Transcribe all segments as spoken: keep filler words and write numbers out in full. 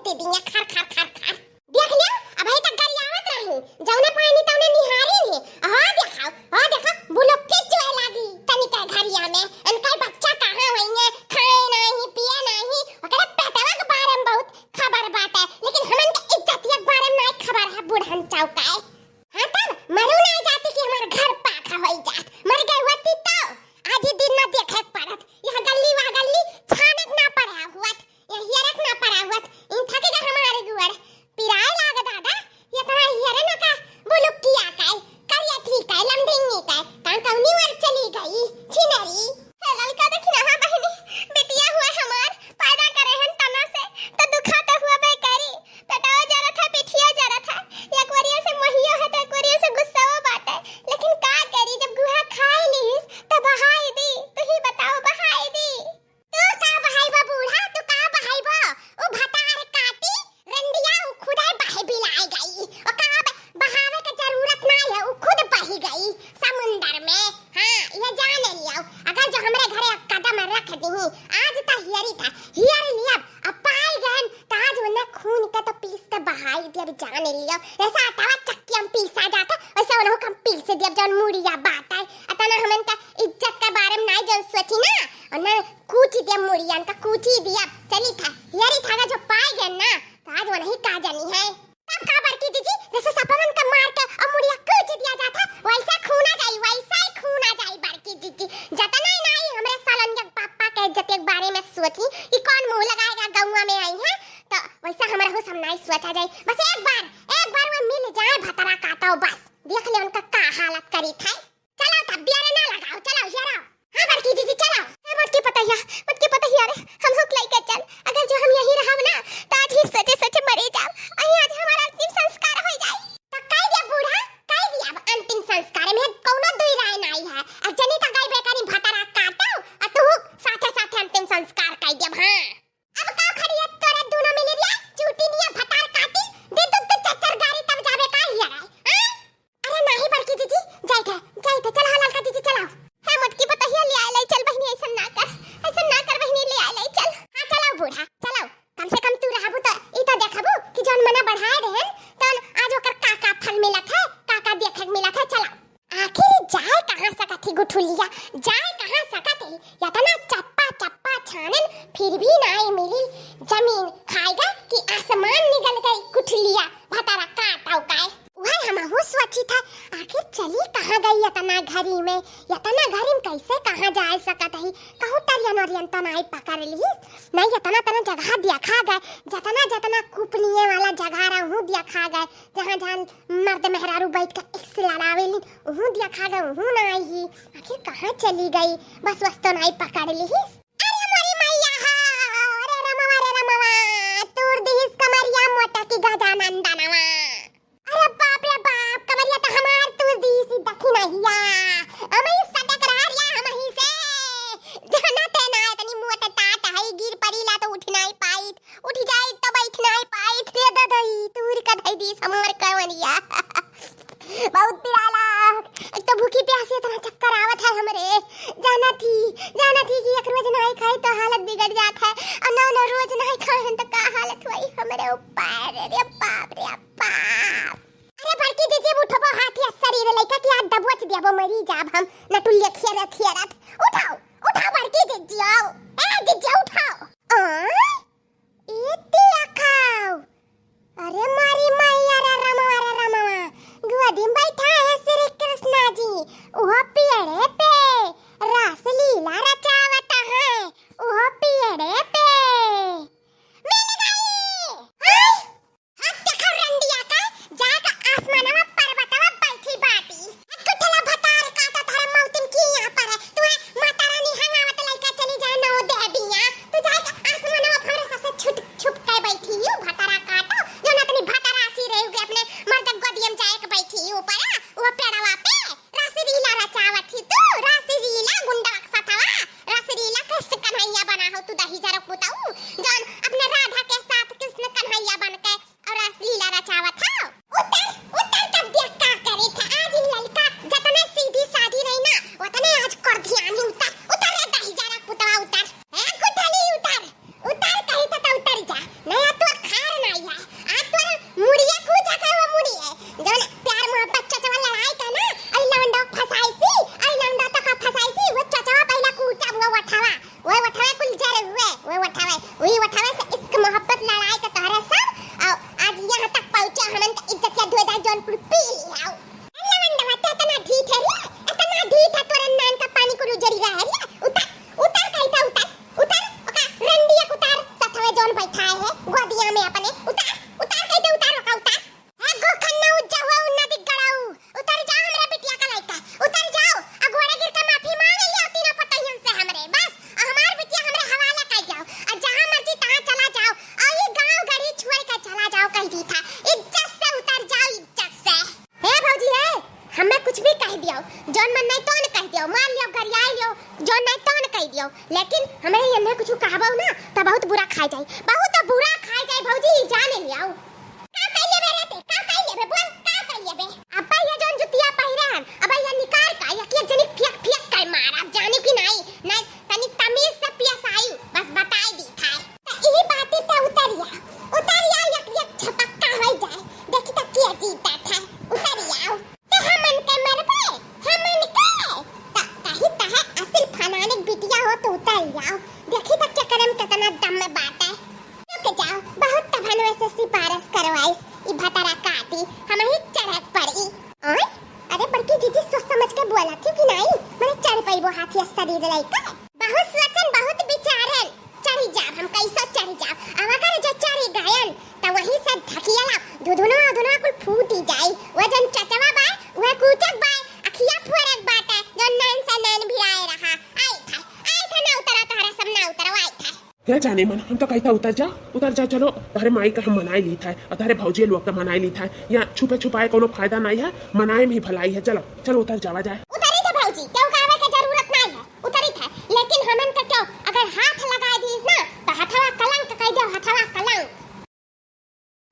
दीदी, ये खर, खर, खर, खर। देख लियो, अबही तक गरियावत रही, जौने पानी तौने निहारी नहीं। हाँ देखाओ, हाँ देखा, बुलुक्की चुए लागी तनिका घरिया में। इनका बच्चा कहाँ होइए, खाए नहीं, पिए नहीं, ओकरे पेटवा के बारे में बहुत खबर बाटे, लेकिन हमन के इज्जतिया के बारे में नहीं खबर है, बूढ़न चौकाए। हाँ तब, मरू नहीं जाती कि हमार घर पाखा होई जात, मर गई होती तो आज ही दिन ना देखे के पड़त, यह गल्ली वह गल्ली छानक ना पड़ा हुआ। ये हियरक ना पड़ा हुआ, इन थके जा हमारे गुअर। पिराए लाग दादा, ये तना हियरे ना का बुलुक्किया का, करिया ठीक है, लमढिंगी का, तां कौनी ओर चली गई, छिनरी। हे ललका देखी ना, हाँ बहिनी, बेटिया हुआ हमार, पैदा करे हन तना से, तो दुखा तो हुआ बे करी, पेटवा जरत है, पिठिया जरत है, एक ओरिया से मोहियो है, तो एक ओरिया से गुस्साओ बाटे, लेकिन का करी, जब गुहा खाई लीस, तो बहाई दी, तू ही बताओ, बहाई दी। तू का बहाइबो बूढ़ा, तू का बहाइबो? उ भतार काटी, रंडिया उ खुदे बहे बिलाए गई। ओका अब बहावे के जरूरत ना है, उ खुद बही गई समुंदर में। हाँ, ये जान लियो। अगर जो हमरे घरे एक कदम रख दीही, आज त हियरी था, हियर लियब, अब पाई गए, त आज उन्हें खून के तो पीस के बहाई दियब, जान लियो। ऐसा आटावा चक्की में पीसा जाता, वैसे उन्हें हम पीस दियब, जौन मुड़िया बात है। अतना हमन का इज्जत के बारे में ना जौन सोची ना, और ना कूची दिया मुड़ियन का, कूची दिया। चली था, हियरी था जो पाए गए ना, तो आज वही का जानी है। तब का बड़की जीजी, जैसे सपवन का मार के और मुड़िया कूची दिया जाता, वैसा खूना जाई, वैसा ही खूना जाई बड़की जीजी। जतना ही नहीं हमरे सालन के पापा के इज्जत के बारे में सोची कि कौन मुंह लगाएगा गौवा में आई है, तो वैसा हमरा हो सब नहीं सोचा जाए। बस एक बार, एक बार वो मिल जाए भतरा काटो बस। देख ले उनका का हालत करी था। चलो तब देर ना लगाओ, चलो हियरा। हाँ बड़की जीजी चलो। ए मोटकी पतहिया, मोटकी पतहिया रे, हम हुक लइके चल। अगर जो हम यहीं रहब ना, तो आज ही सोचे सोचे मरे जाब। अहीं आज हमारा अंतिम संस्कार हो जाए। तो कह दिया बूढ़ा, कह दिया अब अंतिम संस्कार में कौनो दुई राय नहीं है। अब जनी तो गई बेकारी भतरा काटो, और तू साथे साथे अंतिम संस्कार कह दिया। हाँ। अब का खड़ी है तोरे दोनों मिली रे, चूटी निया भतार काटी, दे दो तो चच्चर गारी तब जाबे का हियरा, हाँ? अरे नाही बड़की जीजी, जाई थे, जाई थे, चल हाँ ललका जीजी चलाओ। हे मोटकी पतहिया ले आए लाई चल बहिनी, ऐसन ना कर, ऐसन ना कर बहिनी, ले आए लाई चल। हाँ चलाओ बूढ़ा, चलाओ, कम से कम तू रहबू तो ई तो देखबू कि जौन मना बढ़ाए रहन, तौन आज ओकर का का फल मिलत है, का का देखे के मिलत है, चलाओ। आखिर ई जाए कहाँ सकत ही गुठुलिया, जाए कहाँ सकत ही? यतना चप्पा चप्पा छानन फिर भी नाई मिली। जमीन खाएगा कि आसमान निगल गई गुठुलिया, भतारा काटो काए। उहे हमहू सोची था, आखिर चली कहाँ गई यतना घरी में, यतना घरी में कैसे कहाँ जाए सकत ही? कहूँ तरियन वरियन तो नाई पकड़ ली, नहीं यतना तना जगह देखा गए, जतना जतना कुपनिए वाला जगह रहूँ देखा गए, जहाँ जहाँ मर्द मेहरारू बैठ के इश्क लड़ावेली, उहू देखा गए, उहू ना आई ही। आखिर कहाँ चली गई? बस वस तो नाई पकड़ ली ही। अरे मोरी मैया हा, अरे रमवा, अरे रमवा, तूर दिहिस कमरिया मोटा की गजानंदनवा। अरे बाप रे बाप, कमरिया तो हमार तूर दिहिस दखिनहिया। हम ही सटक रहा रिया हम ही से। जाना ते ना इतनी मोट टाट है, गिर पड़ीला तो उठ नाई पाई। उठ जाई तो बैठ नाई पाई रे ददई, तूर का धई दी समर कवनिया। बहुत पिराला, एक तो भूखी प्यासी इतना चक्कर आवत है हमरे। जाना थी, जाना थी कि एक रोज नाई खाई तो हालत बिगड़ जात है, और नौ नौ रोज नाई खाए हैं तो का हालत हुई हमरे ऊपर। रे बाप रे बाप। अरे बड़की जीजी उठबो हाथी शरीर लइका कि आज दबोच देबो, मरी जाब हम नटुल्ले खेरत खेरत। उठाओ, उठाओ बड़की जीजी आओ। ए जीजी उठाओ। आ? ए दिया खाओ। अरे मारी माई, अरे रमवा, अरे रमवा। गोदी में बैठा है श्री कृष्णा जी। वो पेड़े पे रास लीला रचावत है। वो पेड़े पे। मिल गई। हाँ? उठावे से इश्क मोहब्बत लड़ाई के तोहरे सब, और आज यहाँ तक पहुँचे, हमन के इज्जतिया धोए धाए जौन कुल पी ली है। लवंडवा, ते इतना ढीठ है रे, इतना ढीठ है, तोरे नान का पानी कुल उजड़ी रहा है रे। उतार, उतार कही था, उतार, उतार, ओका रंडिया के उतार, सथवे जौन बैठा है गोदिया में अपने, उतार, उतार कही था, उतार, ओका उतार। ए गोखन्ना उज्जा हुआ उन्ना दिख गड़ाऊ, उतर जाओ हमरे बिटिया का लइका, उतर जाओ। आ घोड़े गिर के माफी मांग लिया तीनों पतोहियन से हमरे, बस। आ हमार बिटिया हमरे हवाला कर जाओ, आ जहाँ मर्जी तहाँ चला जाओ, आ ये गाँव गड़ी छोड़ के चला जाओ, कह दी था। इज्जत से उतर जाओ, इज्जत से। हे भौजी हे, हमें कुछ भी कह दियो, जौन मन नहीं तौन कह दियो, मार लियो, गरियाई लियो, जौन नहीं तौन कह दियो, लेकिन हमरे यन्ने कुछ कहबो ना, तो बहुत बुरा खाए जाई, बहुत बुरा खाए जाई भौजी, जाने लियाओ। का कह लेबे रे ते? का कह लेबे? बोल, का कह लेबे? अब्बा ये जौन जुतिया पहिरे हन, अब्बा ये निकाल का, ये के जनी फियक फियक कर मार, अब जानी कि नाई, नाई, तनी तमीज से पेश आई, बस बताई दी था। तो यही बात पे उतर या, उतर या, एक, एक झपक्का हो जाए, देखी तो के जीता था, उतर या। ते हमन के मरबे, हमन के? त कही तहे असिल फलाने के बिटिया हो तो उतर जाओ, देखी त के करम कितना दम में बात है। रुक जाओ, बहुत तभनवे से सिफारिश करवाइस, ई भतरा काटी, हमही चढ़क पड़ी। ओए, अरे बड़की जीजी सोच समझ के बोला थी कि नहीं, मने चढ़ पइबो हाथी शरीर लइका। बहुत सोचन, बहुत विचारन, चढ़ी जाब हम, कैसो चढ़ी जाब। अब अगर जो चढ़ी गयन, त वहीं से ढकियला, दुधुनवा, उधुनवा कुल फूटी जाई। वह जन चचवा बाय, वह कूचक बाय, अखिया फोरक बाटे, जौन नैन से नैन भिड़ाए रहा। आई था, आई था, ना उतरा तोहरा सब, ना उतरा, आई था। हे जाने मन, हम तो कही था उतर जा, उतर जा, चलो, तोहरे माई का हम मनाई ली था, और तोहरे भौजी लोग का मनाई ली था, या छुपे छुपाए कोनो फायदा नहीं है, मनाए में ही भलाई है, चलो, चलो उतर जावा जाए। उतरी थे भौजी, क्यों कहवे के जरूरत नहीं है। उतरी थे, लेकिन हमन के क्यों अगर हाथ लगाए दीस ना, तो हथवा कलंक कह दो, हथवा कलंक।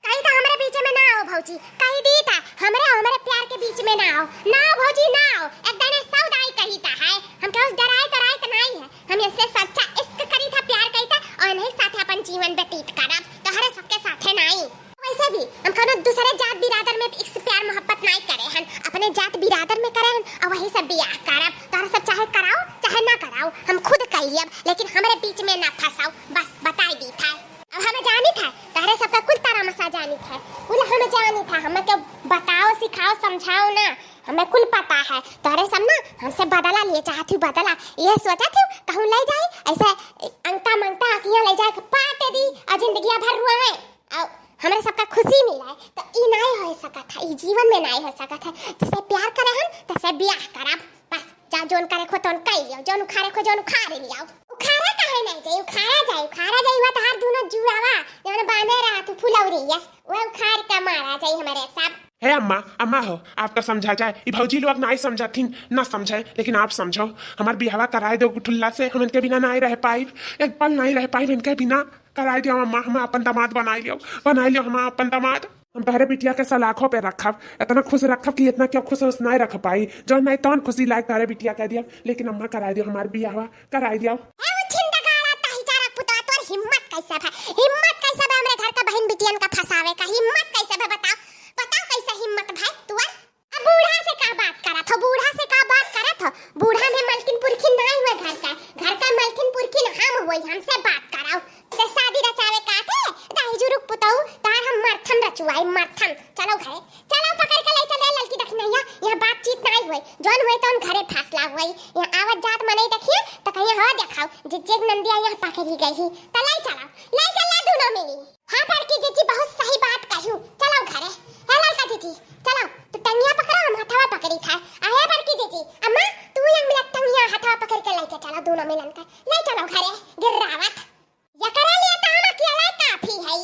कही था हमरे बीच में ना आओ भौजी, कही दी था हमरे, हमरे प्यार के बीच में ना आओ, ना आओ भौजी, ना आओ। एक दाने सौ दाई कही था है, हम केहू से डराए कराए तो नहीं है, हम इससे सच्चा इश्क करी था, प्यार करी था, और इन्हीं साथे अपन जीवन व्यतीत करब, तोहरे सबके साथे नहीं। वैसे भी हम कोनो दूसरे जात बिरादर में इश्क प्यार मोहब्बत नहीं करे हन, अपने जात बिरादर में करे हन और वही से बियाह करब। तोहरा सब चाहे कराओ चाहे ना कराओ, हम खुद कहियब, लेकिन हमरे बीच में ना फंसाओ, बस बताई दी था। अब हम जानी था, तोहरे सबका कुल तमाशा जानी था, कुल हम जानी था, हमें क्यों बताओ, सिखाओ, समझाओ ना, हमें कुल पता है। तोहरे सब ना हमसे बदला लिए चाहत हूँ, बदला, ये सोचत हूँ कहूँ ले जाए ऐसे अंगता मंगता अखियाँ ले जाए के पाट दी और जिंदगिया भर रुआवे। और हमरे सबका खुशी मिलाए, तो ई नाई हो सकत है, ई जीवन में नाई हो सकत है। जिसे प्यार करे हम, तसे ब्याह करब। बस, जा जौन करे खो तौन कई लियो, जौन उखाड़े खो जौन उखाड़ लियो। उखाड़ा काहे नहीं जाई, उखाड़ा जाई, उखाड़ा जाई, वह तहार दोनों जुड़ावा, जौन बांधे रहा तू फुलौरी, यस, वह उखाड़ के मारा जाई हमरे सब। हे अम्मा, अम्मा हो, आप तो समझा जाए, ई भौजी लोग नाई समझथिन, ना समझे, लेकिन आप समझो, हमार बियाहवा कराए दो गुठुल्ला से, हम इनके बिना नाई रह पाइब, एक पल नाई रह पाइब इनके बिना। कराई दियो अम्मा, हम अपन दामाद बनाई लियो, बनाई लियो हम अपन दामाद। हम तोहरे बिटिया के सलाखों पे रखब, इतना खुश रखब कि इतना क्यों खुश उस नहीं रख पाई, जो नहीं तौन खुशी लायक तोहरे बिटिया कह दिया। लेकिन अम्मा कराई दियो हमार बियाहवा, कराई दियो। ए वो छिंदगाड़ा ताही चारा पुतवा, तोर हिम्मत कैसे भा, हिम्मत कैसे भा हमरे घर का बहन बिटियन का फंसावे का, हिम्मत कैसे भा बताओ, बताओ कैसे हिम्मत भाई तुअर। अब बूढ़ा से का बात करत हो, बूढ़ा से का बात करत हो? बूढ़ा में मलकिन पुरखिन नाई हुए घर का, घर का मलकिन पुरखिन हम हुई, हमसे बात कराओ। ते शादी रचावे का थे, दाई जुरुक पुतऊ, तार हम मरथम रचुआई, मरथम। चलो घरे, चलो पकड़ के ले चले ललकी दखिनैया, यहाँ बातचीत नाई हुई, जौन हुई तौन घरे फैसला हुई। यहाँ आवत जात मनई देखिए, तो कहिए हो देखाओ, जिज्जे नंदिया यहाँ पकड़ी गई ही, तो ले चलो, ले चला दोनों मिली। हाँ बड़की जीजी, बहुत सही बात कहू। चलो घरे। हे ललका जीजी, चलो, तू टंगिया पकड़ो, हम हथवा पकड़ी था। आ हे बड़की जीजी, अम्मा, तू ये मिला टंगिया हथवा पकड़ के लेके चलो, दोनों मिलन के ले चलो घरे। गिर्रावत, ये करे लिए तो हम अकेला काफी है।